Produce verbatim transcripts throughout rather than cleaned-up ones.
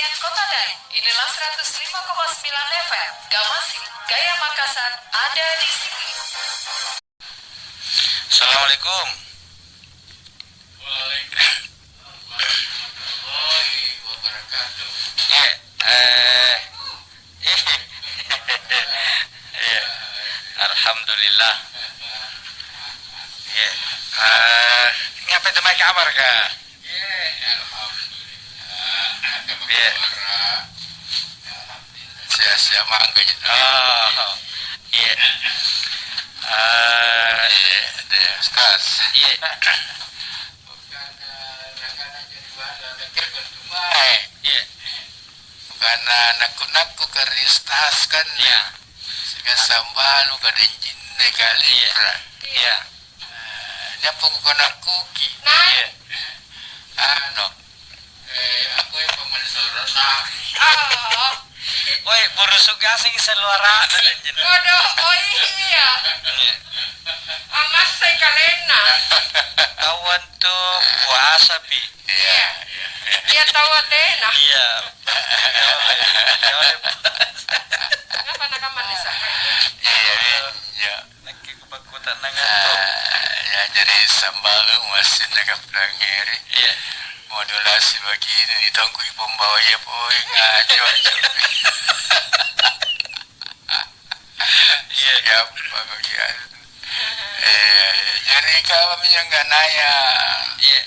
Kota Dai, inilah seratus lima koma sembilan F M, Gamasi, Gaya Makassar, ada di sini. Assalamualaikum. Waalaikumsalam warahmatullahi wabarakatuh. Iya, eh, iya. Alhamdulillah. Iya. Eh, ini apa itu, mai kabar, Kak? Iya, alhamdulillah. Ada, iya, kabar. Sehat-sehat mangga, gitu. Oh, iya. Eh, iya, deh, Ustaz. Iya. Bukan, eh, nakana jadi wala, tapi kan cuma, eh, iya. Bukan, eh, nakku-nakku ke Ustaz kan. Iya. Sika sambalu ka denjinne kali. Iya. Iya. Eh, dia pokokna kuki. Nah. Iya. Anu. Eh, aku yang pemain suara. Oh. Woi, burusuk gasing seluara. Waduh, oh iya. Iya. Amassai kalenna. Tauan tu puasa pi. Iya, iya. Iya, tau tena. Iya. Ngapa nakamma nisa? Iya, iya. Nakke kupakkuta'nang antu. Ah, ya, jadi sambalu masih nakapilangngeri. Iya. Modulasi begini, ditongkui pembawa, iya, poi, ngaco, ngaco. Iya. Gampang bagian. Iya, iya. Jadi, kau minjo nganaya. Iya.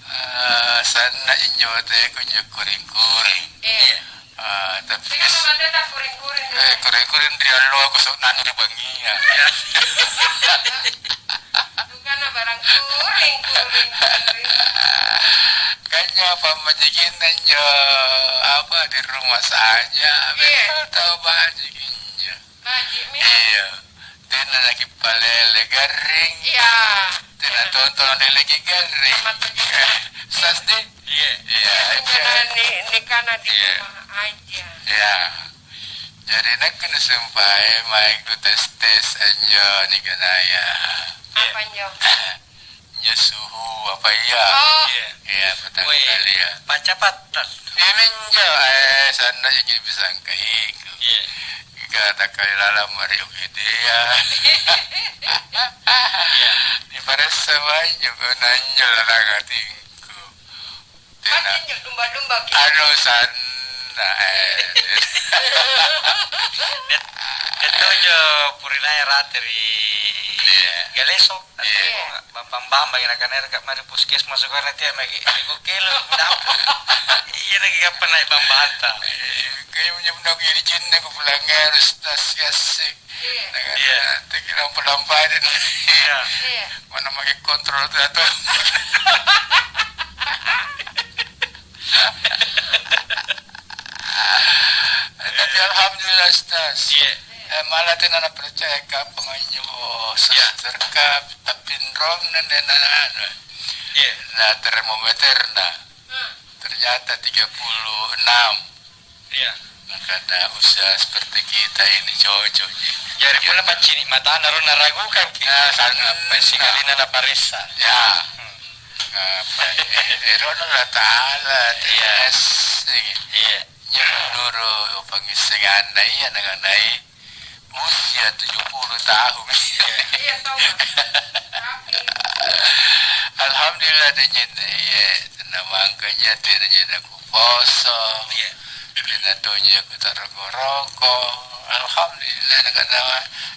Ah, sanna injo teko injo kuring-kuring. Iya. Ah, tapi, eh, kuring-kuring ri alloa kusuk nanu ri bangngia. Iya. Bukanna barang kuring, kuring, kuring. Kanya pammajikinna injo, apa, di rumah saja. Iya. Betul tau baji injo. Baji'mi. Iya. Tena nakippalele garring. Iya. Tena tontong leleki garring. Sama tuju. Sas di? Iya. Iya, aja. Ni-, nikana di, iya, rumah aja. Iya. Jadi, nakke nisumpae mae kutes-tes anjo nikanaya. Apa, iya, njo? Injo suhu apa iya? Oh. Iya. Iya, pertama kali ya. Pacapatta. Iaminjo, eh, sanna' injo bisa angkaiku. Iya. Kata kali lalang mari U G D ya. Iya. Diparessa banjo ko nanjo lalang atingku. Tena. Makinjo lumba-lumba ki. Anu sanna', eh. Tet-, tettojo purinae rate ri, iya, Galeso. Iya. Bambang-bambang, nakana ero ka mari puskesmas, sukarna tea maki. Iko kelo dapur. Iya, naki kapang naik bambanta. Eh, kaya punya menang iri jinne ku pulang harus tas kasih. Iya. Iya. Teki lampu-lampu ada. Iya. Iya. Mana makai kontrol tu atau? Tapi alhamdulillah, Ustaz. Iya. Eh, malah tena napercaya kapang anjo, iya, suster kap, tapi nrong nene na anu. Iya. Na termometerna. Hmm. Ternyata tiga puluh enam. Iya. Makanya usaha seperti kita ini cocok, ji. Jari pole paccini' matana ro naragukan ki. Ya, sanna'. Apa sikalina naparessa. Ya. Hmm. Apa, eh, eh, ero Allah Ta'ala, iya, tes, eh. Iya. Iya, menurut pangissenganna iya, nakanai usia tujuh puluh tahun. Iya, tahu, Mas. Tapi alhamdulillah, tena nyinna, iya, tena mangkanya, tena nyinna kuposo. Iya. Tena tonja kutaroko-roko. Alhamdulillah, nakana,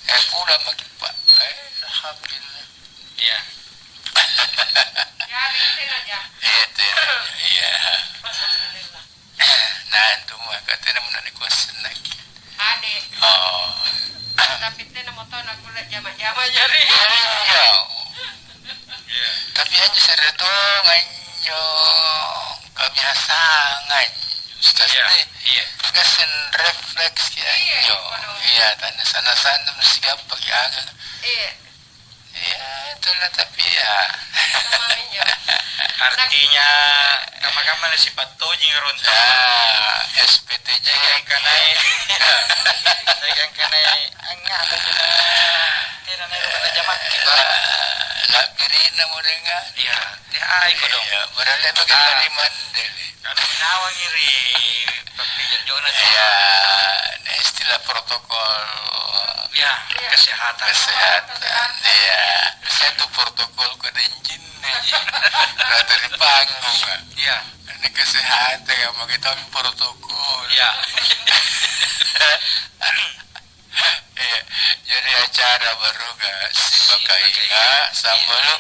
eh, pulang maki, Pak. Eh, alhamdulillah. Iya. Jari, tena ja. Iya, tena. Iya. Alhamdulillah. Nah, antu maka tena muna nikuasseng nakke. Ade. Oh. Tapi tena moto nakulle jama-jama jari. Iya. Iya. Tapi anjo se're tong anjo kebiasaan anjo, Ustaz, iya, nih. Iya. Gassing refleks ya, iya, anjo. Iya, tanya sana-sana mesti gampang ya. Iya. Iya, itulah, tapi ya. Artinya, kamma-kamma na sipattojeng ronto. Ya, S P T J. Tegang kanai. Tegang kanai. Angngapa tena naero pada jamakki, Pak? La'biri'na mo denga? Iya, teai kodong. Iya, berarti bagaimana Ah. Mandele? Kami nawangi ri pappijo'jo'na tu. Iya, ini istilah protokol Iya, kesehatan. Kesehatan, iya. Saya tu protokol kodong jinne, ji. Rata ri panggung, Kak. Iya. Ini kesehatan, ya, mau kita protokol. Iya. Iya, jadi acara baruga, si Bakainga, Bakainga. Sambalu,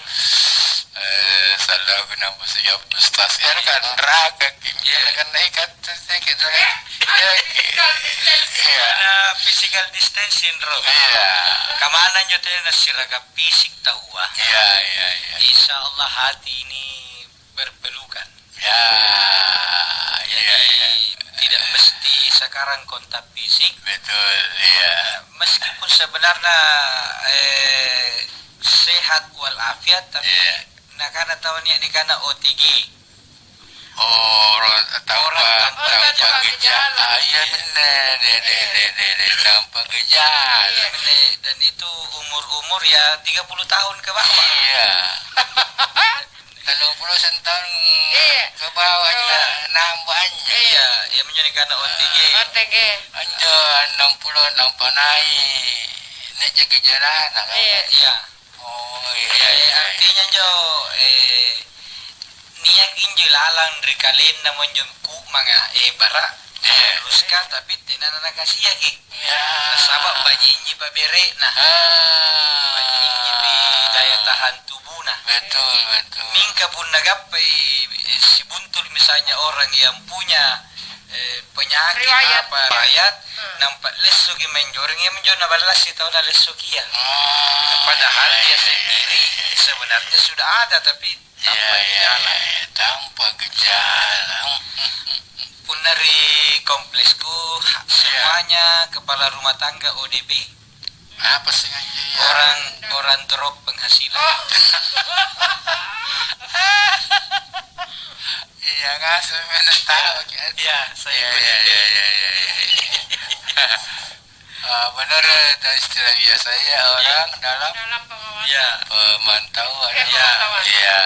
eh, sallo kenapa siap Ustaz? Ya, kan neraka, Kim. Iya. Kan naik atas, ya, gitu, kan. Iya, Kim. Iya. Karena physical distancing, Bro. Iya. Kamana njo tena siraga fisik taua. Iya, iya, iya. Insya Allah hati ini berpelukan. Ya, iya, iya. Jadi, tidak mesti sekarang kontak fisik. Betul, iya. Meskipun sebenarnya, eh, sehat walafiat, tapi Iya. nakana tau nia' nikana O T G. Oh, orang tanpa, Orang tanpa tanpa gejala. gejala. Ah, iya, Iya. benar. Deh, deh, deh, deh, deh, tanpa gejala. Iya, benar. Dan itu umur-umur ya tiga puluh tahun ke bawah. Iya. Tallung pulo seng taung Iya. ke bawah Iya. juga nambah anjo. Iya, iya, minjo nikana O T G. O T G. Anjo annang pulo nampa nai'. Nia' jaga jalana, kan? Iya. Iya. Oh, iya, Iya, iya, iya, iya. artinya njo, eh, nia'ki injo lalang ri kalenna monjo ku'manga, eh, bara, Iya. teruskan, tapi tena nanakasiaki. Ya. Nasaba' bajinji pabere'na. Ah. Bajinjipi daya tahan tubuhna. Betul, betul. Mingka punna gappai, eh, sibuntul misalnya orang yang punya, eh, penyakit Riwayat. apa, riwayat, Hmm. nampa lessoki manjoreng, iyaminjo naballasi tau nalessokia. Ah, Padahal iya, dia iya, iya, sendiri iya. sebenarnya sudah ada, tapi Iya, tanpa iya, gejala. iya, iya, tanpa gejala. Punna ri kompleksku, Iya. semuanya kepala rumah tangga O D P. Apa sih, anjing? Orang, orang drop penghasilan. Oh. Iya, ngasih mana tahu, kan? Iya, saya Iya, ikut iya, itu. iya, iya, iya, iya. Ah, benar, itu istilah biasa ya, Iya. orang dalam Dalam pengawasan. Iya. pemantauan. Iya, Iya. pemantauan. Iya.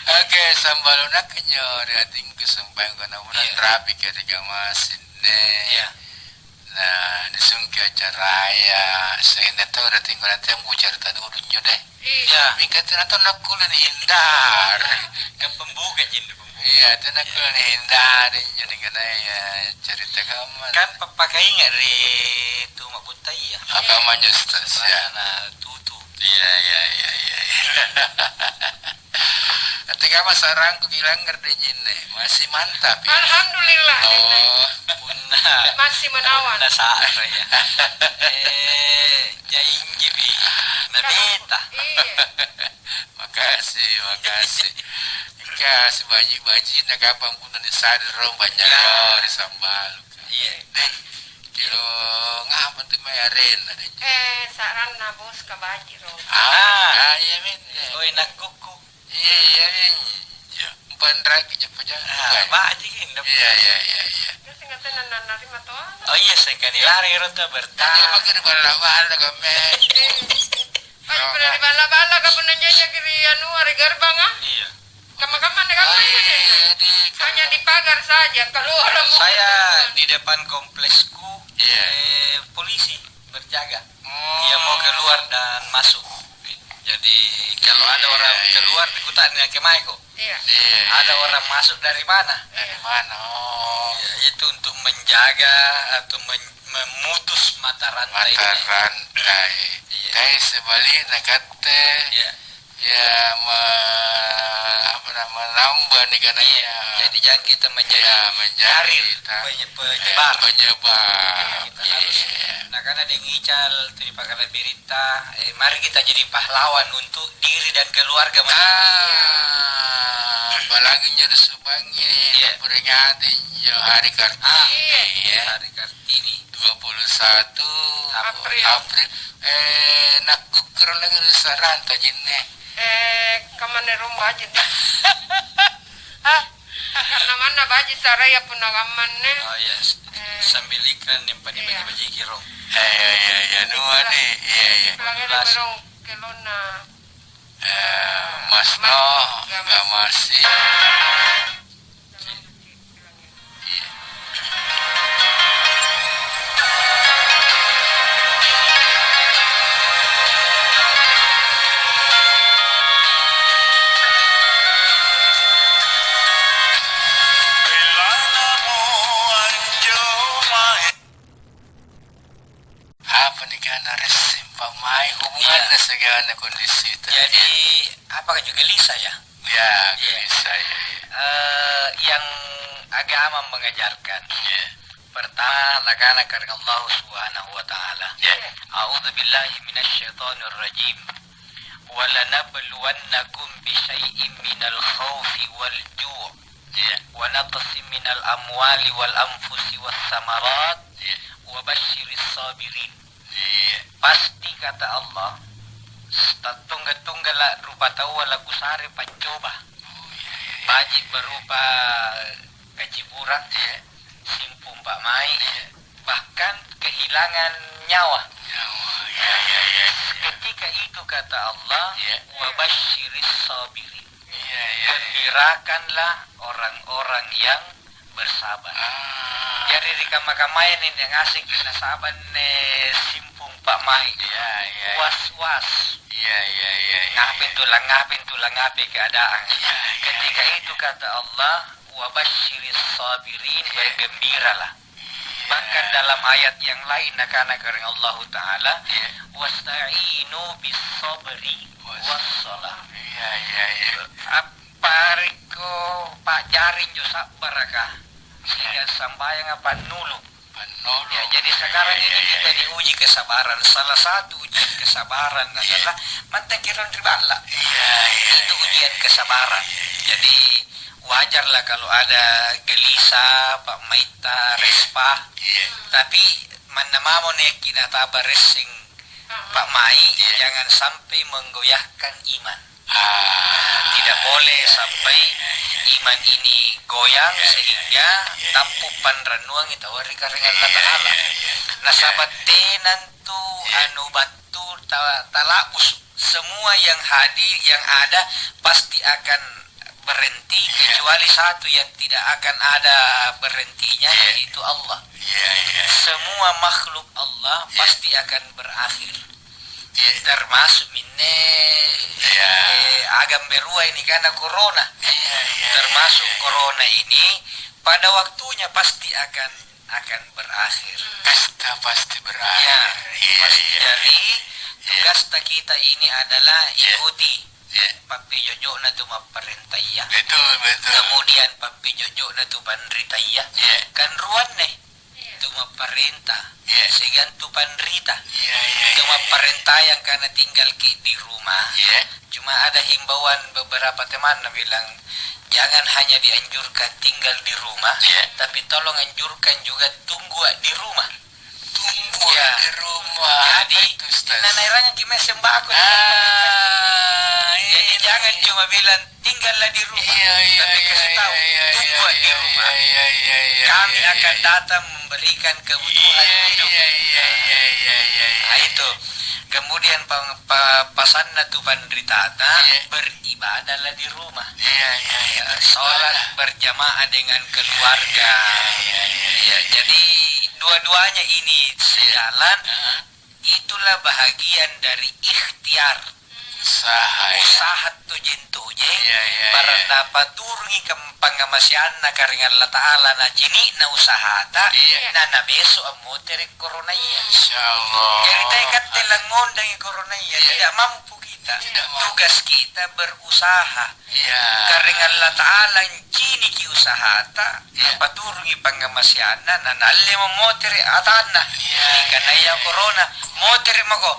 Oke, sambaluna kenyo ri atingku sumpaeng kana bulan Iya. rapi ke tiga masin ne. Iya. Nah, disungki acaraya, sehingga tau ri atingku nanti yang ku cerita dulu nyo deh. Iya. Mingka tena tau nakkulle nihindari. Kan pembuka ji intu, pembuka. Iya, tena Iya. kulle nihindari injo ri kanaya carita kamma. Kan pappakainga ri tu ma'buttaya. Apa manjo stres, ya? Mana tutu. Iya, iya, iya, iya, iya. Nanti kamma sarangku bilang ngerti jinne, masih mantap, ya? Alhamdulillah, Jinne. Oh. Punna. Masih menawan. Punna sa'ra, ya. Eh, Jainggi pi. Nabeta. Iya. Makasih, makasih. Engka sibaji-bajinna kapang punna nisare rong banjara Iya. ri sambalu. Iya. Deh, kilo ngapa tu mai arenna, deh? Eh, sa'ranna bos kabaji rong. Ah, Ah. ah, iya, men. Oi, nakkukku. Iya, iya, iya. Iya. Umpan ragi, cepet jangan Ah, buka, ya. Baji, indah. Iya, iya, iya, iya. Terus ingatnya nana narima toa. Oh iya, saya kan lari rota bertahan. Dia pakai di balla-balla, kami. Ayo, pernah di balla-balla, kau pernah jajaki ri anu, ri gerbang, ah? Iya. Kamma-kamma deh, Oh, kamu iya, iya, iya, di Hanya di pagar saja, kalau orang mau Saya keluar. Di depan kompleksku, Iya. eh, polisi berjaga. Oh. Dia mau keluar dan masuk. Jadi, kalau ada Iya, orang iya. keluar, dikutanya ke Maiko. Iya. Iya, Ada iya. orang masuk dari mana? Dari mana? Oh. Ya, itu untuk menjaga atau men-, memutus mata rantai. Mata rantai. Iya. Tapi sebaliknya, kata, Iya. ya, me-, apa nama, menambah nih, karena Iya. ya. Jadi, jangan kita menjadi Ya, menjadi jarir ta-, penye-, eh, penyebar. penyebar. Iya, kita harus, Iya. nah, karena dia ngical, itu dipakai berita, eh, mari kita jadi pahlawan untuk diri dan keluarga masing-masing. Ah, apalagi njo subangi, Iya. peringati njo Hari Kartini, Ah, iya. Hari Kartini. Dua puluh satu April. April. Eh, nakkukkuru lagi ri saranta jinne. Eh, kamane rumah aja deh. Hah? Karena mana baji saraya punna kammanne? Oh, iya. Eh. Sambil iklan yang pada Iya. baji-baji kiro. Eh, iya, iya, iya, dua nih. Iya, iya. Bilangnya Belas. Dorong. Kelonna. Eh, Mas No, Gamasi. Gamasi. Iya. Apa nikana ressing pa'mai', hubunganna, iya, siagang anne kondisita? Jadi, apakah juga gelisah, ya? Ya, iya, gelisah, ya, ya. Eh, yang agama mengajarkan. Iya. Pertama, nakana karena Allah Subhanahu wa Ta'ala. Iya. A'udzu billahi minasyaitonir rajim. "Wa lanabluwannakum bi syai'im minal khaufi wal ju'." Iya. "Wa naqsim minal amwali wal anfusi was samarat." Iya. "Wa basyiris sabirin." Iya. Pasti kata Allah, tattungga-tunggala' rupa taua lakusare paccoba. Oh, iya, iya, iya. Baji' berupa kaciburang, iya, simpung pa'mai', iya, bahkan kehilangan nyawa. Nyawa, iya, iya, iya, iya. Ketika itu kata Allah, iya, "Wa basyiris sabirin." Iya, iya, iya. Gembirakanlah orang-orang yang bersabar. Ah. Jari ri kamma-kammaya anne ngasengki' nasaba' anne simpung pa'mai'. Iya, iya, iya. Was-was. Iya, iya, iya, iya. Ngape intu la-, ngape intu la-, ngape keadaan. Iya, iya, iya. Ketika itu kata Allah, "Wa basyiris sabirin," iya, bergembiralah. Iya. Bahkan dalam ayat yang lain nakana kering Allahu Ta'ala, iya, "Wasta'inu bis sabri was salah." Iya, iya, iya. Ap-, Parikko pa'jari injo sabbaraka, sehingga sambayanga pannulu. Pannulu. Ya, jadi sekarang ini kita diuji kesabaran. Salah satu ujian kesabaran adalah mantengki rong ri balla'. Iya, iya, iya. Itu ujian kesabaran. Jadi, wajarlah kalau ada gelisah, pa'maitta, respa. Iya. Tapi manna mamo neakki nataba ressing pa'mai', iya, jangan sampai menggoyahkan iman. Ah. Tidak boleh sampai iman ini goyang, iya, iya, sehingga, iya, iya, tappu' panrannuangi taua ri karaeng Allata'ala. Iya, iya, iya. Nasaba' tenantu, iya, anu battu ta-, tala'busu'. Semua yang hadir, yang ada pasti akan berhenti, iya, kecuali satu yang tidak akan ada berhentinya, iya, yaitu Allah. Iya, iya. Semua makhluk Allah, iya, pasti akan berakhir. Iya. Termasuk minne, iya, eh, agang berua ini karena corona. Iya, iya, termasuk, iya, iya, corona ini pada waktunya pasti akan, akan berakhir. Pesta pasti berakhir. Ya, iya, pasti, iya, dari, iya, tugasta kita ini adalah, iya, ikuti, iya, pappijo'jo'na tu mapparentaya. Betul, betul. Kemudian pappijo'jo'na tu panritaya. Iya. Kan ruanne. Tu mapparenta, iya, siagang tu panrita. Iya, iya, iya. Tu mapparenta yang kana tinggalki di rumah. Iya. Cuma ada himbauan beberapa temanna bilang, "Jangan hanya dianjurkan tinggal di rumah, iya, tapi tolong anjurkan juga tunggu di rumah." Tunggu, iya, di rumah. Jadi, apa itu, Ustaz? Nanaeranganki mae sembako. Ah, jadi, iya, jangan cuma bilang, "Tinggallah di rumah." Iya, iya, tapi, iya, kasih tahu, iya, iya, "Tunggu, iya, di rumah. Iya, iya, iya, iya, kami, iya, akan, iya, datang memberikan kebutuhan, iya, hidup." Iya, iya, iya, iya, iya, iya. Nah, itu. Kemudian pang-, pa-, pasanna tu panritata, iya, beribadahlah di rumah. Iya, iya, iya. Sholat berjamaah dengan keluarga. Iya, iya, iya, iya. Ya, jadi dua-duanya ini, iya, sejalan. Heeh. Itulah bahagian dari ikhtiar. Usaha, ya. Usaha tojeng-tojeng, iya, iya, barang, iya, napaturungi kem-, pangngamaseanna karaeng Allata'ala, nacini'na usahata, iya, na, nabeso ammotere' koronaya. Insya Allah. Jari tae katte langngondang koronaya, iya, tidak mampu kita. Tidak mampu. Tugas kita berusaha. Iya. Karaeng Allata'ala nciniki usahata, iya, napaturungi pangngamaseanna, na naalle mammotere' atanna. Iya, iya, iya. Karena ia corona, motere' mako,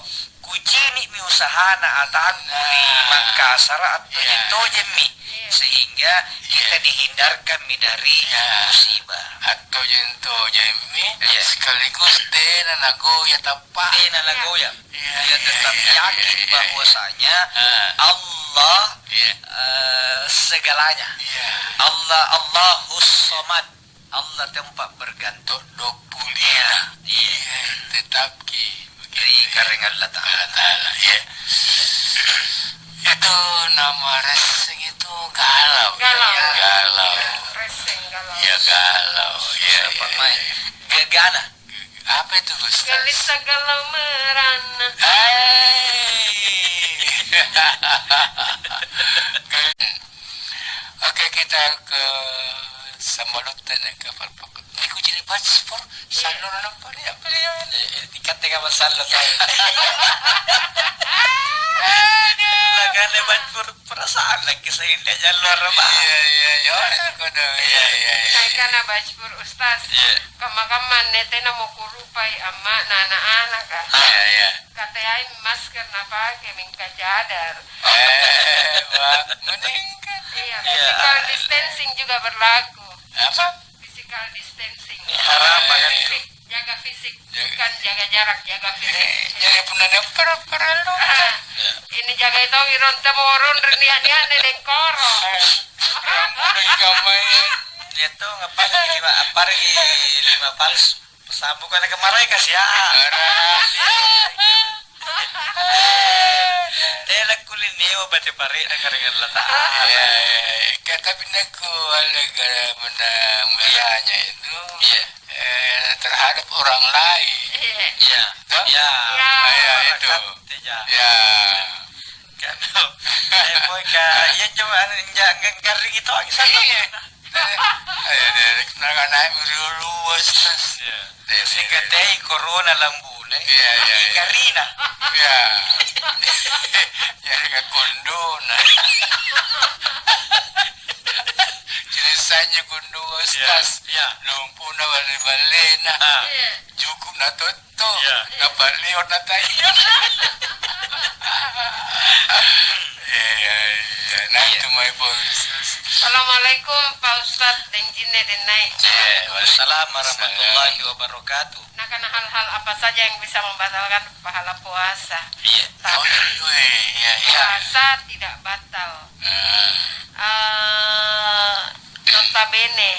kucini'mi usahana atanku ri, nah, Mangkasara', attojeng-tojemmi. Iya. Sehingga kita, iya, dihindarkanmi dari, iya, musibah. Attojeng-tojemmi, iya, sekaligus tena nagoya tappa'na. Tena nagoya. Iya, iya, tetap, iya, iya, yakin, iya, bahwasanya, ah, Allah, iya, eh, segalanya. Iya. Allah, Allahus Somad. Allah tempat bergantung. Todong pulina. Iya. Iya, tetapki. Ri Karaeng Allata'ala. Allata'ala, iya. Itu nama resseng itu galau, ya? Galau. Galau. Resseng galau. Ya, galau. Ya, apa, ya, mai? Ya. Gegana. Apa itu, Ustaz? Gelisah galau merana. Hei. Oke, kita ke Sambalutta nih, kapal pokok. Ini ku jadi paspor, iya, salur nampak nih, apa dia? Eh, eh, ikat dengan masalah. Iya. Aduh. Lagana paspor perasaan lagi sehingga jalur apa? Iya, iya, iya, orang itu kudu. Iya, iya, iya. Saya kan paspor, Ustaz. Iya. Kamma-kamma anne tena mo kurupai amma' na ana'-anaka. Iya, iya. Kateai masker napake mingka cadar. Eh, Pak, meningkat. Iya, iya, physical distancing juga berlaku. Apa? Physical distancing. Ini haram banget. Fisik, jaga fisik. Jaga. Bukan jaga jarak, jaga fisik. Eh, jadi punna nia' para-para lu. Ah, iya, ini jagai tong ironta morong ri nia'-nia' nih dengkoro. Eh, rambu doi kamai. Dia tuh ngapain lima, apa lagi lima palsu? Pesambukan ke maraika sia. Tena kulinewa bate pare'na Karaeng Allata'ala. Iya, iya, iya. Kan tapi nakku alle gara menang wilayahnya itu, iya, eh, terhadap orang lain. Iya. Iya. Toh? Iya. Iya, itu. Iya. Kan, eh, boy, ka, iya, coba, anu, jangan garing itu, iya. Eh, eh, nakana mi riolo, Ustaz. Iya. Eh, singkatei corona lambune. Iya, iya, iya. Karina. Iya. Iya, kondona. Jenisanya kondo, Ustaz. Iya, iya. Lompona balle-ballena. Ah. Iya. Cukup na to. Tuh, iya, napalliwa na tai. Iya, iya. Nah, iya, itu mai polisi. Assalamualaikum, Pak Ustadz, deng jinne, deng nai. Iya, waalaikumsalam warahmatullahi wabarakatuh. Nakana hal-hal apa saja yang bisa membatalkan pahala puasa? Iya. Tapi, oh, iya, iya, iya, puasa tidak batal. Hmm. Eh, notabene,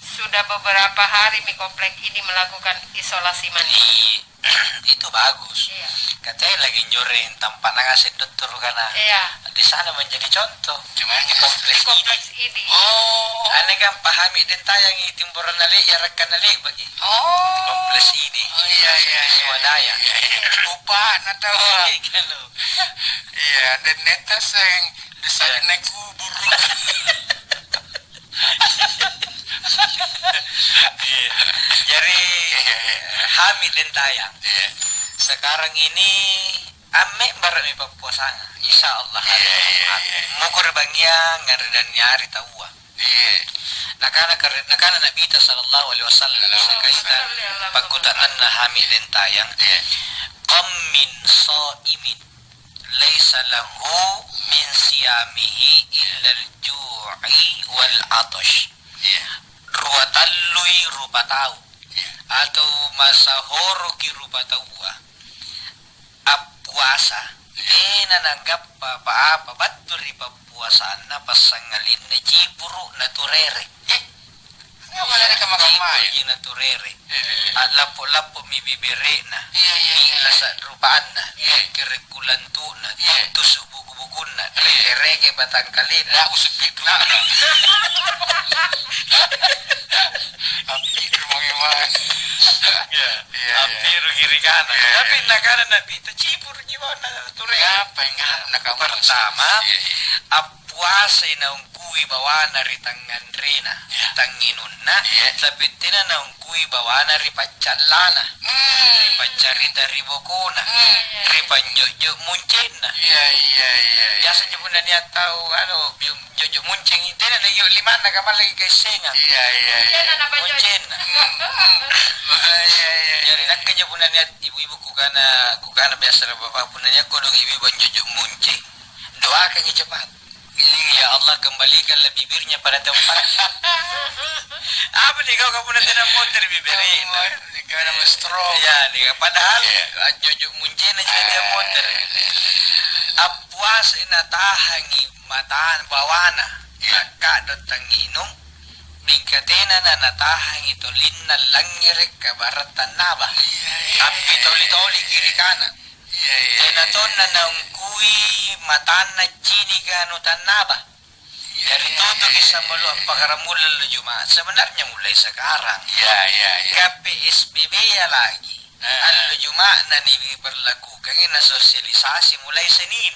sudah beberapa hari mi komplek ini melakukan isolasi mandiri. Iya. Itu bagus. Iya. Katanya lagi njoreng tampanna ngaseng dottoro kana, iya, di sana menjadi contoh. Di mana? Di kompleks ini. Di kompleks ini. Oh. Anne kan pahami deng tayangi timboranna le-, yarakkanna le'baki. Oh. Kompleks ini. Oh, iya, iya, iya. Di swadaya. Iya, iya. Upa'na tau. Iya, kalau. Iya, dan neta seng di sana, iya, naik kubur. Iya. Jari, iya, iya, hami deng tayang. Iya. Sekarang ini, amme bara'mi pappuasanga. Insya Allah, iya, hari, iya, Jumat. Iya. Mukuri bangngiang, nganre dan nyari taua. Iya. Nakana kare-, nakana Nabita sallallahu alaihi wasallam, sallallahu alaihi wasallam, sekaita pakkuta'nanna hami deng tayang. Iya. Kam min shaimin laisa lahu min siyamihi illal ju'i wal atash. Iya. Rua tallui rupa tau, iya, atau masahoroki rupa taua appuasa, iya, tena nanggappa apa-apa battu ri pappuasanna, passangalinna cipuru' na turere. Eh, Cipurukji na turere. A'lappo-lappo'mi bibere'na. Iya, iya, iya. Bi'lasa rupanna. Iya. Kerekku lantu'na. Iya. Tuttusu' buku-bukunna. Iya. Reke-reke batangkalenna. Nah, usut pintu. Nah. Hampir mau gimana? Iya. Iya, iya. Hampir kiri kanan. Iya. Tapi nakana Nabi, "Tacipurukji bawanna turere." Apa yang nakana? Pertama, iya, iya, ap-, puasai naungkui bawana ri tangnganrena, iya, tangnginunna, iya, tapi tena naungkui bawana ri paccallana, hmm, ri paccarita ri bokona, hmm, ri panjo'jo' muncenna. Iya, iya, iya, iya. Biasa ji punna nia' tau, anu, biung jo'jo' munceng, tena na io' limanna kamallaki kaissengang. Iya, iya, iya. Tena napanjo'jo'. Muncenna. Hmm, hmm. Oh, iya, iya, iya. Jari nakke ji punna nia' ibu-ibu kukana, kukana biasa ri bapa', punna nia' kodong ibu-ibu anjo'jo' munceng, doakangi cepat. Ya Allah, kembalikanlah bibirnya pada tempatnya. Apa nih kau, kamu nanti nak motor bibirnya? Iya, nih, padahal, iya, anjo-anjo muncena jadi dia motor. Appuasa natahangi mata bawana, iya, nakka dottang nginung, Mingka tena na-, natahangi tolinna langngere' kabarang tannaba. Iya, iya, iya, iya. Tapi toli-toliki ri kana. Iya, iya, iya. Tena tonna naungkui matanna cinika anu tannaba. Iya, iya, iya, iya. Jari tutuki sambalu appakkaramula allo Jumat. Sebenarnya mulai sekarang. Iya, iya, iya. Ka P S B B-ya lagi. Ah. Allo Juma'na niberlakukangi nasosialisasi mulai Senin.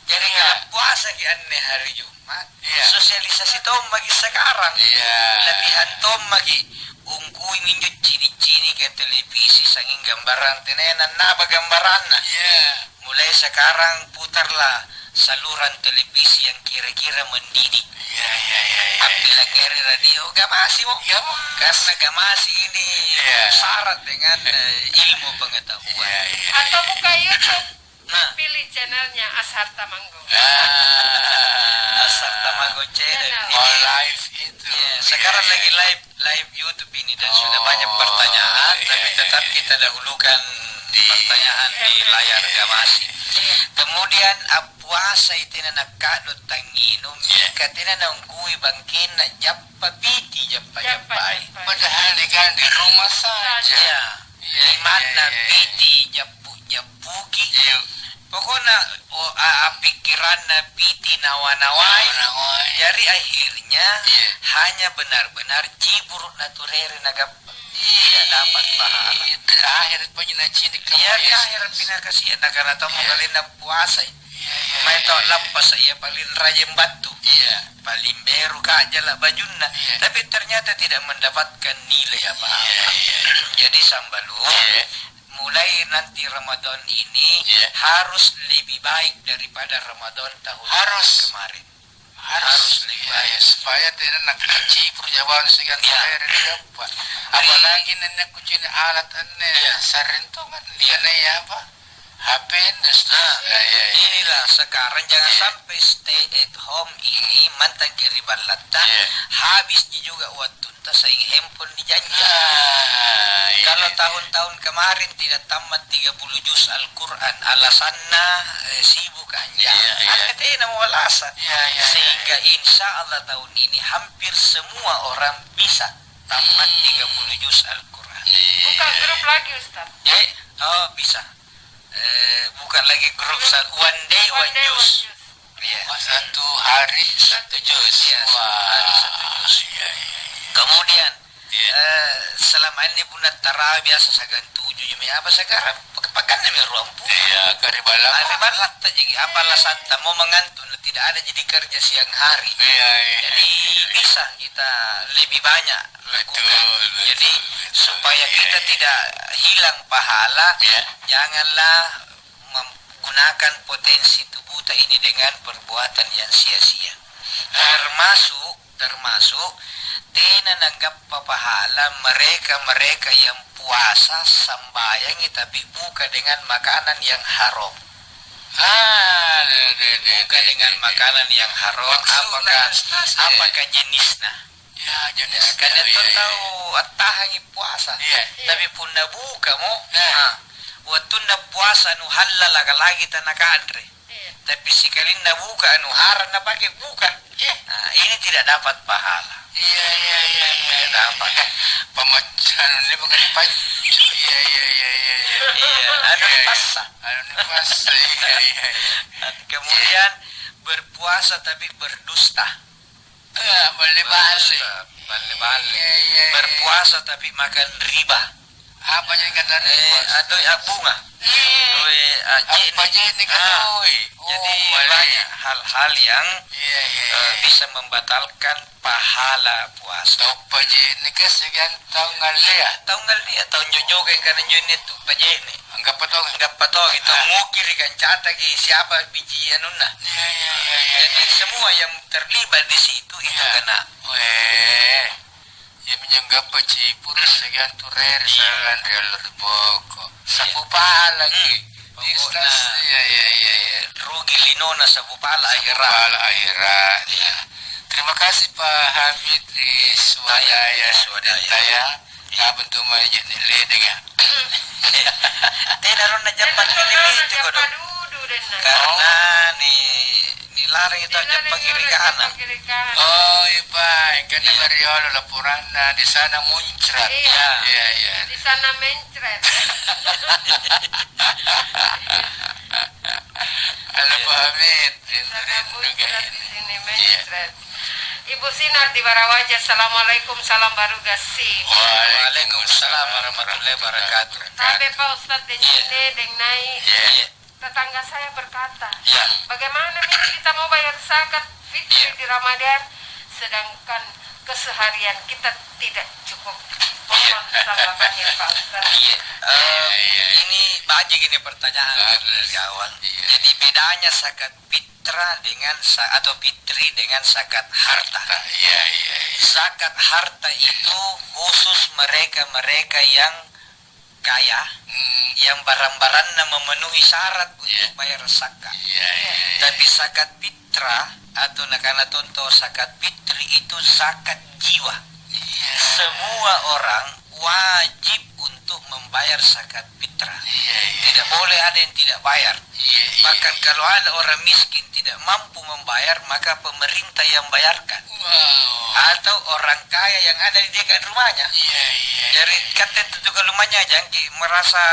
Jari, iya, kalau puasaki anne hari Jumat, iya, sosialisasi tommaki sekarang. Iya. Latihan tommaki. Ungkui minjo cini-cinika televisi sanging gambarang tenaya nannaba gambaranna. Iya. Mulai sekarang putarlah saluran televisi yang kira-kira mendidik. Iya, iya, iya, iya. Appilangngeri radio, gamasi mo. Iya, mo. Karena gamasi ini, iya, syarat dengan, eh, ilmu pengetahuan. Iya, iya. Atau buka YouTube. Nah. Pilih channelnya Ashar Tamanggo. Ah. Ashar Tamanggo channel. Channel. Oh, live itu. Iya, sekarang, iya, lagi live, live YouTube ini dan sudah banyak pertanyaan, oh, iya, tapi, iya, tetap, iya, kita dahulukan di pertanyaan di layar gamasi. Iya. Kemudian, ah, puasai tena nakka'do tangnginung, iya, mingka tena naungkui bangkenna jappa piti, jappa-jappai. Jappa-jappai. Padahal dia kan di rumah saja. Iya. Iya, limanna, iya, iya, iya, piti jappu-jappuki. Iya. Pokokna, o, a-, a-, pikkiranna piti nawa-nawai. Nawa-nawai. Jari akhirnya, iya, hanya benar-benar ciburu' naturere nagappa. Tidak dapat pahala. Iya, terakhir pokoknya nacini'. Iya, kamma, iya, terakhir pinakasian nakana tommo, iya, kalenna puasai. Iya, iya, iya. Mae tau lappasa, iya, paling rajin battu. Iya. Paling beru kajala bajunna. Iya. Tapi ternyata tidak mendapatkan nilai apa-apa. Iya, iya. Jadi sambalu, iya, mulai nanti Ramadan ini, iya, harus lebih baik daripada Ramadan tahun, harus, kemarin. Harus, harus lebih, iya, baik, iya, supaya tena nakacipuru jawabang siagang, iya, tau ere ri gappa. Ri- Apalagi nenne' kucini' alat anne, iya, sarring tongan, iya, lianai apa? H P, nah, iya, iya, iya, inilah sekarang jangan, iya, sampai stay at home ini mantangki ri ballatta, iya, habisji juga wattunta saing handphone dijanja. Ah, iya. Kalau tahun-tahun kemarin tidak tamat tiga puluh juz Al-Quran, alasanna, eh, sibuk anja. Iya, iya. Anne tenamo alasan. Iya, iya, iya. Sehingga insya Allah tahun ini hampir semua orang bisa tamat, hmm, tiga puluh juz Al-Quran. Iya. Buka grup lagi, Ustaz. Eh, oh, bisa. Eh, buka lagi grup sa-, one day, one, one day, juz. One juz. Iya. Oh, satu hari satu juz. Iya, satu hari satu juz. Wah, iya, iya, iya. Kemudian, iya, eh, selama ini punna tarawe biasa sagang tuju jami apa sekarang? Pak-, pakanna mi ruang puluh. Iya, kari balla. Kari balla ta jaki apa, iya, alasanta mau mengantuk, tidak ada jadi kerja siang hari. Iya, iya. Jadi bisa kita lebih banyak lakukan. Betul, betul, jadi, betul, supaya, iya, kita tidak hilang pahala, iya, janganlah mem-, gunakan potensi tubuhta ini dengan perbuatan yang sia-sia. Termasuk, termasuk tena nanggappa pahala mereka-mereka yang puasa sambayangi tapi buka dengan makanan yang haram. Ah, de-, de-, de-, buka de-, dengan de-, de-, makanan yang haram. Maksudnya, apakah, Ustaz, eh, apakah jenisnya? Ya, jadi, ya, kan, iya, itu, iya, tau, iya, attahangi puasa. Iya. Tapi punna bukamo, nah, nah, wattunna puasa nu hallalaka lagi tanakanre. Iya. Tapi sikalinna buka anu haram napake buka. Iya. Nah, ini tidak dapat pahala. Iya, iya, iya, iya. Tidak dapat. Pemecah anu ini bukan dipaccu. Iya, iya, iya, iya, iya. Iya, anu, iya, iya, dipaksa. Anu dipaksa, iya, iya, iya. Kemudian, iya, berpuasa tapi berdusta. Eh, balle-balle. Balle-balle. Iya, iya, iya. Berpuasa tapi makan riba. Apa jadi kata riba? Eh, atau ya bunga. Ih. Atau, eh, ah, apa je'ne'. Je'ne' kata, ah, oi. Jadi, oh, balle, banyak hal-hal yang, iya, iya, eh, iya, bisa membatalkan pahala puasa. Tau paje'ne' kan segan tau ngalea. Iya, tau ngalea, tau njojoga yang kana njo ini tu paje'ne'. Anggappa tong. Anggappa tong, itu, ah, mukiri kan cataki siapa biji anunna. Iya, iya, iya, iya. Jadi, iya, semua yang terlibat di situ itu, iya, kena. Weh, iyaminjo anggappa cipuru' siagang tu rere, iya, sallang ri allo ri boko. Iya. Sapu pahalaki. Hmm. Pokokna, iya, iya, iya, iya, rugi linona sapu pala ahera. Sapu pala ahera. Iya. Terima kasih, Pak Hamid, ri swadaya, swadaya, ya. Apa tu mae je'ne' ledeng, ya? Tena ronna jampa. Tena ronna jampa dudu, Karena ni, nilarang itu aja pangirikana. Oh, iya, Pak. Kan iya. Mariolo laporanna di sana muncrat. Iya. Iya, iya. Di sana mencret. Halo, Pak Hamid. Di sana muncrat, di sini mencret. Ibu Sinar di Barawaja, assalamualaikum, salam baru gassi. Waalaikumsalam warahmatullahi wabarakatuh. Tabe Pak Ustadz, deng sini, deng nai. Iya. Tetangga saya berkata, "Bagaimana nih kita mau bayar zakat fitri di Ramadan, sedangkan keseharian kita tidak cukup?" Mohon tanggapannya, Pak Ustaz. Iya. Eh, ini banyak ini pertanyaan dari awal. Iya. Jadi bedanya zakat fitrah dengan sa-, atau fitri dengan zakat harta. Iya, iya, iya. Zakat harta itu khusus mereka-mereka yang kaya, yang barang-baranna memenuhi syarat untuk bayar zakat. Iya, iya, iya. Tapi zakat fitrah atau nakana tonto zakat fitri itu zakat jiwa. Iya. Semua orang wajib untuk membayar zakat fitrah. Iya, iya. Tidak boleh ada yang tidak bayar. Iya, iya. Bahkan kalau ada orang miskin tidak mampu membayar, maka pemerintah yang bayarkan. Wow. Atau orang kaya yang ada di dekat rumahnya. Iya, iya. Jadi, kan tentu juga lumanya jangki merasa,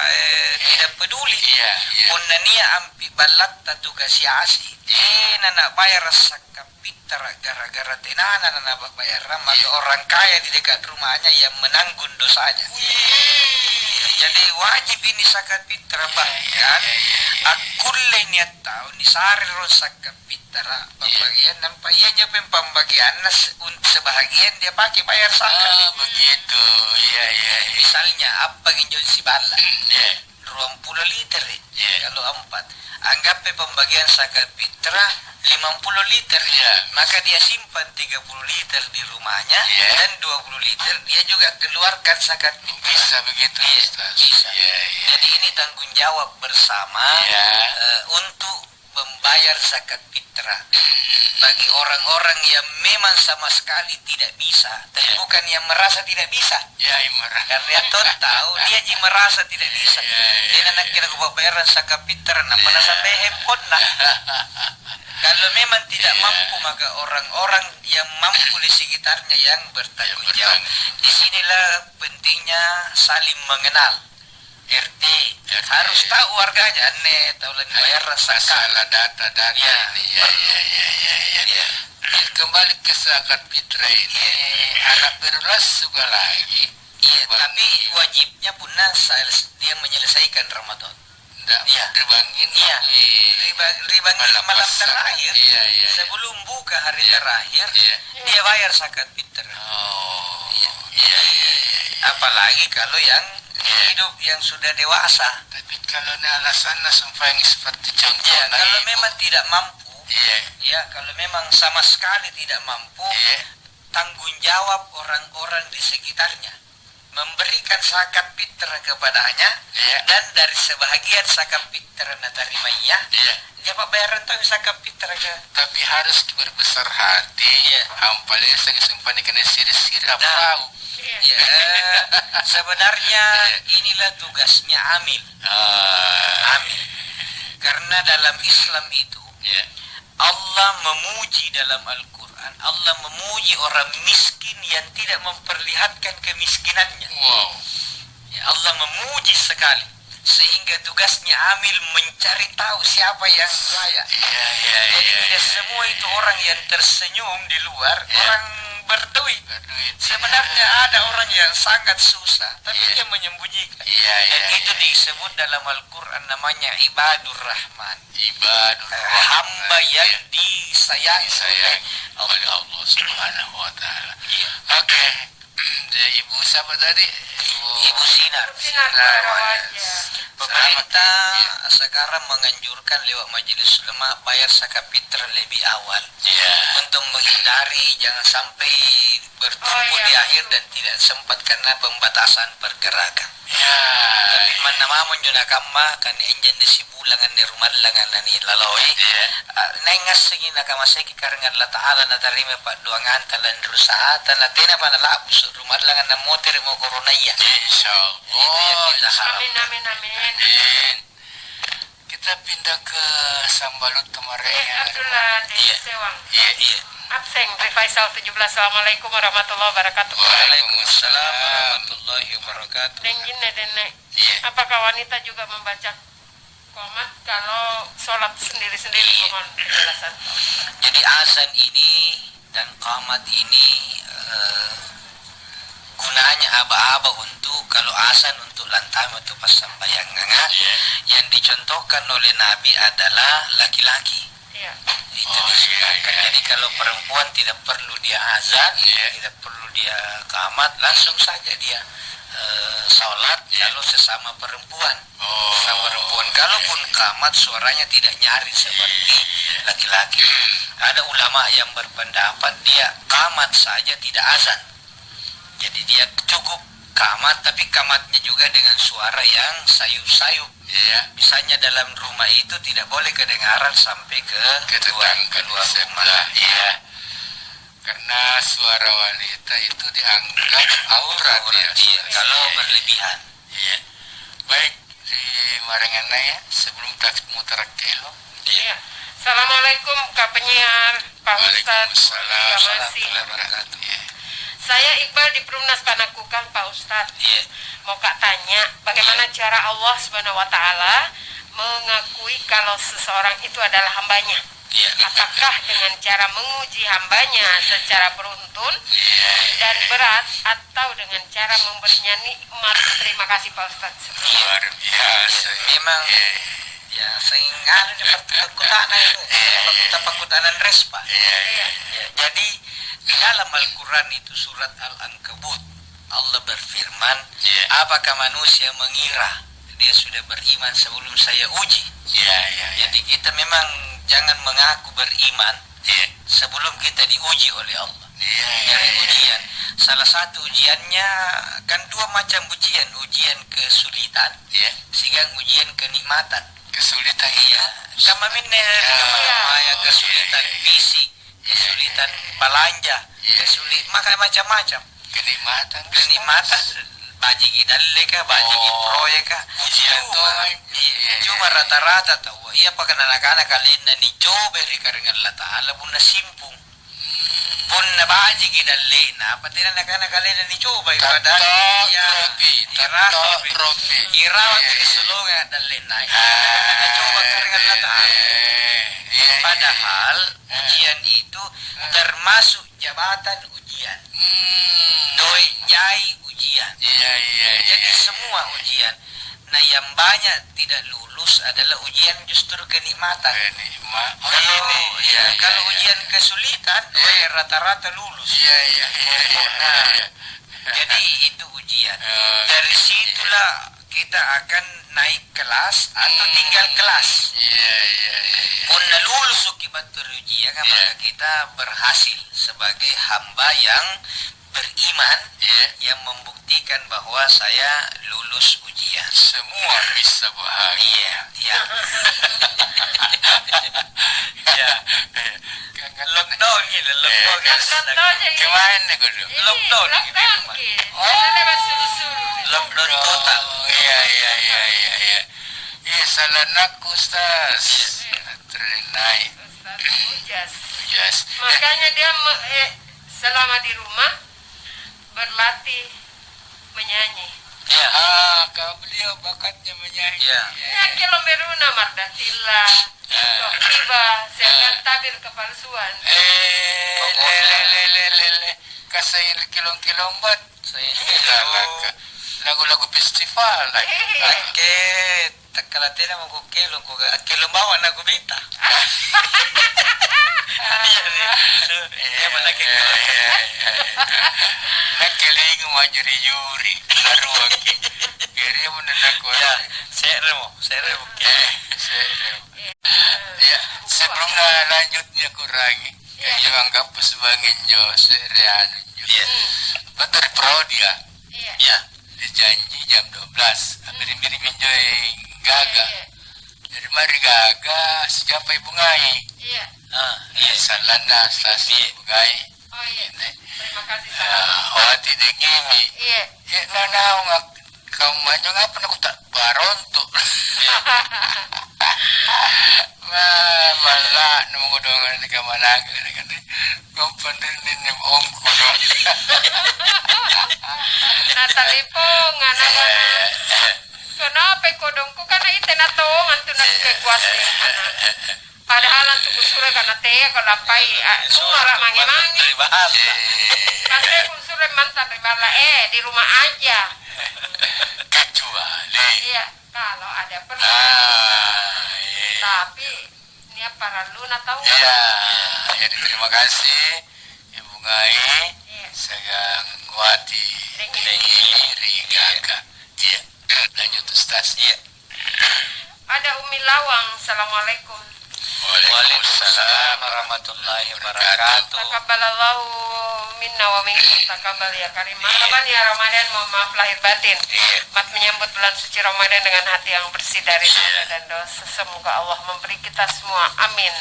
eh, tidak peduli. Iya, iya. Punna nia' ampi ballatta tu kasiasi. Iya. Eh, nana bayar zakat fitrah gara-gara tenana nana bayarang, maka orang kaya di dekat rumahnya yang menanggung dosanya. Wih. Jadi, wajib ini zakat fitrah, bahkan akkulle nia' tau nisare ro zakat fitrah pembagian, nampa ia nyapain pembagianna se-, un-, sebahagian dia pakai bayar zakat. Ah, begitu. Iya, iya, iya. Misalnya, apa injo siballa? Iya. Ruang pulo liter, iya. Kalau empat, anggapnya pembagian zakat fitrah lima puluh liter, iya. Maka dia simpan tiga puluh liter di rumahnya, iya, dan dua puluh liter dia juga keluarkan zakat fitrah. Bisa begitu, iya, Ustaz. Bisa. Iya, iya. Jadi ini tanggung jawab bersama, iya, eh, untuk membayar zakat fitrah bagi orang-orang yang memang sama sekali tidak bisa, tapi bukan yang merasa tidak bisa. Ya, yang merasa. Karena dia tahu, dia ji merasa tidak bisa. Ya, ya, dia nak kira kupabayar zakat fitrah, nah, mana sampai handphone, nah. Kalau memang tidak mampu, maka orang-orang yang mampu di sekitarnya yang bertanggung jawab. Disinilah pentingnya saling mengenal. R T, harus tahu warganya, anne tau lagi bayar zakat. Masalah data-data ini, ya, ya, ya, ya, ya. Iya. Kembali ke zakat fitrah ini, anak berulas juga lagi. Iya, tapi wajibnya punna sel-, dia menyelesaikan Ramadan. Ndak, iya, ribangin, iya, di riba-, ribangin malam terakhir, iya, iya, iya, sebelum buka hari terakhir, iya, dia bayar zakat fitrah. Oh, iya, iya, iya, iya. Apalagi kalau yang hidup yang sudah dewasa. Tapi kalau ini alasannya sumpah yang seperti contoh, ya, nah, kalau memang tidak mampu, iya, ya, kalau memang sama sekali tidak mampu, iya, tanggung jawab orang-orang di sekitarnya memberikan zakat fitrah kepadanya, iya, dan dari sebahagian zakat fitrah natarimaya, iya, dia pa'bayarang tau zakat fitrah ke. Tapi harus berbesar hati, iya, ampalesang simpan kena siri-siri, apa tahu. Iya. Sebenarnya inilah tugasnya amil. Ah. Amil. Karena dalam Islam itu, iya, Allah memuji dalam Al-Quran, Allah memuji orang miskin yang tidak memperlihatkan kemiskinannya. Wow. Ya, Allah memuji sekali. Sehingga tugasnya amil mencari tahu siapa yang kaya. Iya, iya, iya. Jadi tidak semua itu orang yang tersenyum di luar, iya, orang berduit. Berduit, iya. Sebenarnya ada orang yang sangat susah, tapi, iya, dia menyembunyikan. Iya, iya, iya. Dan itu disebut dalam Al-Quran namanya ibadur rahman. Ibadur rahman. Eh, hamba yang, iya, disayangi, disayangi oleh Allah Subhanahu wa Ta'ala. Iya. Oke. Ya, Ibu siapa tadi? Ibu Sinar. Sinar, Sinar. Pemerintah, iya, sekarang menganjurkan lewat Majelis Ulama bayar zakat fitrah lebih awal. Iya. Untuk menghindari jangan sampai bertumpuk, oh, iya, di akhir dan tidak sempat karena pembatasan pergerakan. Iya. Tapi manna mamo injo nakamma, kan injo anne sibulang anne rumallang anne laloi. Iya. Ah, naingassengi nakamaseiki karena Allah Ta'ala natarima paddoanganta, lanri usahata, na tenapa nala'busu' rumallang anne motere' mo koronaya. Insya Allah. Itu yang kita harapkan. Amin, amin, amin. Amin. Kita pindah ke Sambaluttu maraeng. Eh, Abdullah di Iya. Sewang. Iya, iya. Abseng, Rifaisal tujuh belas. Assalamualaikum warahmatullahi wabarakatuh. Waalaikumsalam warahmatullahi wabarakatuh. Denjinne, denne. Iya. Apakah wanita juga membaca qomat kalau sholat sendiri-sendiri? Iya. Mohon penjelasan. Jadi azan ini dan qomat ini, eh, gunanya aba-aba untuk kalau azan untuk lantama untuk passambayanganga, Iya. yang dicontohkan oleh Nabi adalah laki-laki. Iya. Itu Oh, iya, disunahkan. iya. Jadi kalau perempuan tidak perlu dia azan, Iya. tidak perlu dia qomat, langsung saja dia, eh, sholat Iya. kalau sesama perempuan. Oh. Sesama perempuan. Kalaupun qomat suaranya tidak nyaring seperti Iya. laki-laki. Ada ulama yang berpendapat dia qomat saja tidak azan. Jadi dia cukup qomat, tapi qomatnya juga dengan suara yang sayup-sayup. Iya. Misalnya dalam rumah itu tidak boleh kedengaran sampai ke Ke luar, tetangga keluar rumah. Sebelah. Iya. Karena suara wanita itu dianggap aurat, Aurat, ya, iya, suara kalau saya. Berlebihan. Iya. Baik, di marenganna ya, sebelum tak muter kelo. Iya. Assalamualaikum, Kak Penyiar, Pak Ustadz, Waalaikumsalam warahmatullahi wabarakatuh. Iya. Saya Iqbal di Perumnas Panakukang, Pak Ustadz. Iya. Mau Kak tanya, bagaimana Iya. cara Allah Subhanahu wa Ta'ala mengakui kalau seseorang itu adalah hambanya? Iya. Apakah dengan cara menguji hambanya secara beruntun Iya, iya. dan berat, atau dengan cara memberinya nikmat? Terima kasih, Pak Ustadz. Luar biasa. Memang, Iya. ya, seng anu, Pak, pakutana itu. Iya, iya. Pakutana respa. Iya, iya. Ya, jadi, di dalam Al-Quran itu, surat Al-Ankabut, Allah berfirman, Iya. "Apakah manusia mengira dia sudah beriman sebelum saya uji?" Iya, iya, iya. Jadi kita memang jangan mengaku beriman Iya. sebelum kita diuji oleh Allah. Iya, iya, Dari iya. ujian. Salah satu ujiannya, kan dua macam ujian, ujian kesulitan, Iya. siagang ujian kenikmatan. Kesulitan Iya. itu? Kamma minne, Iya. Maya, kesulitan Iya, iya. fisik, Iya, kesulitan iya. balanja, Iya. kesulit-, maka macam-macam. Kenikmatan. Kenikmatan, bajiki dalleka, bajiki Oh. proyeka. Ujian Cuma, tuh. iya, Iya, cuma iya. rata-rata tau. Iya, pakai anak-anak kalenna nicoba ri karaeng Allata'ala punna simpung. Hmm. Punna bajiki dallena, apa tena anak-anak kalenna nicobai? Tatta Padahal iya, trofi, iya, tatta rapi. trofi. Irawat Iya, iya. kesolongan dallena. Iya, Ah, nicoba karaeng Allata'ala. iya, iya, iya. Padahal Eh. ujian itu Eh. termasuk jabatan ujian. Hmm. Doe' jai ujian. Iya, iya, Jadi iya, semua iya. ujian. Nah, yang banyak tidak lulus adalah ujian justru kenikmatan. Kenikma-, oh, Kalau, ini, iya, iya, iya, kalau iya. ujian kesulitan, Iya. eh, rata-rata lulus. Iya, iya, iya, iya, Nah, iya. jadi itu ujian. Oh, Dari iya, iya. situlah kita akan naik kelas atau Hmm. tinggal kelas. Iya, iya, iya, iya. Punna lulusuki battu ri ujian, Iya. maka kita berhasil sebagai hamba yang beriman, Iya. yang membuktikan bahwa saya lulus ujian. Semua bisa bahagia. Iya, iya. Iya. Iya. Lockdown gitu, lockdown. Eh. Lockdown aja, iya. Gimana, Kudu? Iya, Lockdown gitu, lockdown Pak. gitu. Oh. Jangan lewat suru-suru. Lockdown total. Oh, iya, iya, iya, iya, iya. Iya, salah anakku, Ustaz. Iya. Terus naik. Ustaz Ujas. Ujas. Makanya dia me-, eh, selama di rumah, berlatih menyanyi. Iya. Ah, kalau beliau bakatnya menyanyi. Iya. Iya. Nyanyi lomberuna Mardatilla, Iya. Sohiba, Iya. Siagang Tabir Kepalsuan. Eh, Pokoknya. le, le, le, le, le, le. Kasai kilong-kilong bat. Saya Iya, laka. Lagu-lagu festival, lagi. Iya. Oke. Takkala tena mako kelong, ko kelong bawang naku beta. Iya, iya. So, iya, mana kelong. Iya, iya, iya. Nakke lingu majari yuri, aruaki. Kiri mo nanaku. Ya, se're mo, se're mo. Eh, se're mo. Ya, sebelum na lanjutnya kurangi, Iya. Iya, anggappa sebagai injo se're anu injo. Iya. Battu ri Prodia. Iya. Iya. Dijanji jam dua belas. Hmm. Biring-biring injo, eh, gaga. Iya, iya. Jari mari gaga, sijampai bungai. Iya. Ah, iya. Eh, sallanna stasi Iya. bungai. Oh, iya. Ini. Terima kasih, Pak. Ah, wati dengimi. Iya. Eh, nanaung ak-, Kamma anjo ngapa nakuta-, barontu. Iya. Ma-, malla'nu kodonga nikamanakang, kan? Kompen rinni ongko dong. Natalipong, anak-anak. Kenapa kodongku? Karena ite natongang tu nakke kuasseng. Padahal antu kusuro kana tea ko lampai, a, sumara mange-mange. Ri balla. Pasti kusuro mantang ri balla, eh, di rumah aja. Kecuali. Iya, kalau ada perlu. Ah, iya. Tapi nia' paralluna tau. Iya, jadi terima kasih Ibu Ngai, iya, siagang Wati, Dengili. Dengili ri Gaka. Iya, lanjut Ustaz. Iya. Ada Umi Lawang, assalamualaikum. Waalaikumsalam warahmatullahi wabarakatuh. Takabbalallahu minna wa minkum takabbal ya karim. Iya. Marhaban ya Ramadan, mohon maaf lahir batin. Iya. Mat menyambut bulan suci Ramadan dengan hati yang bersih dari, iya, noda dan dosa. Semoga Allah memberi kita semua, amin.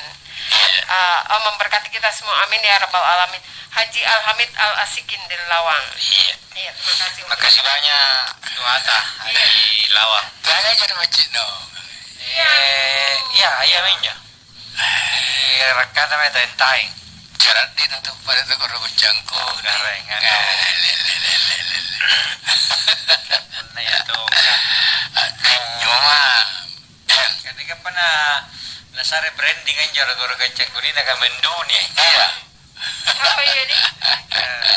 Iya. Eh, oh, memberkati kita semua, amin ya rabbal alamin. Haji Alhamid Al Asikin di Lawang. Iya. Iya, terima kasih, Umi. Makasih banyak, Tuata, iya, di Lawang. Tanya aja di masjid, no. Iya. Eh, iya, iya, minjo. Di rakkana meta entaeng. Jarak dia untuk pada tu guru kucangku. Oh, gareng, anu. Eh, le, le, le. Punna ya tu, Kak. Minjo, Mang. Kan dia pernah nasare branding anjo guru kucangku ni, na ka mendunia. Iya. Oh, iya, di. Eh.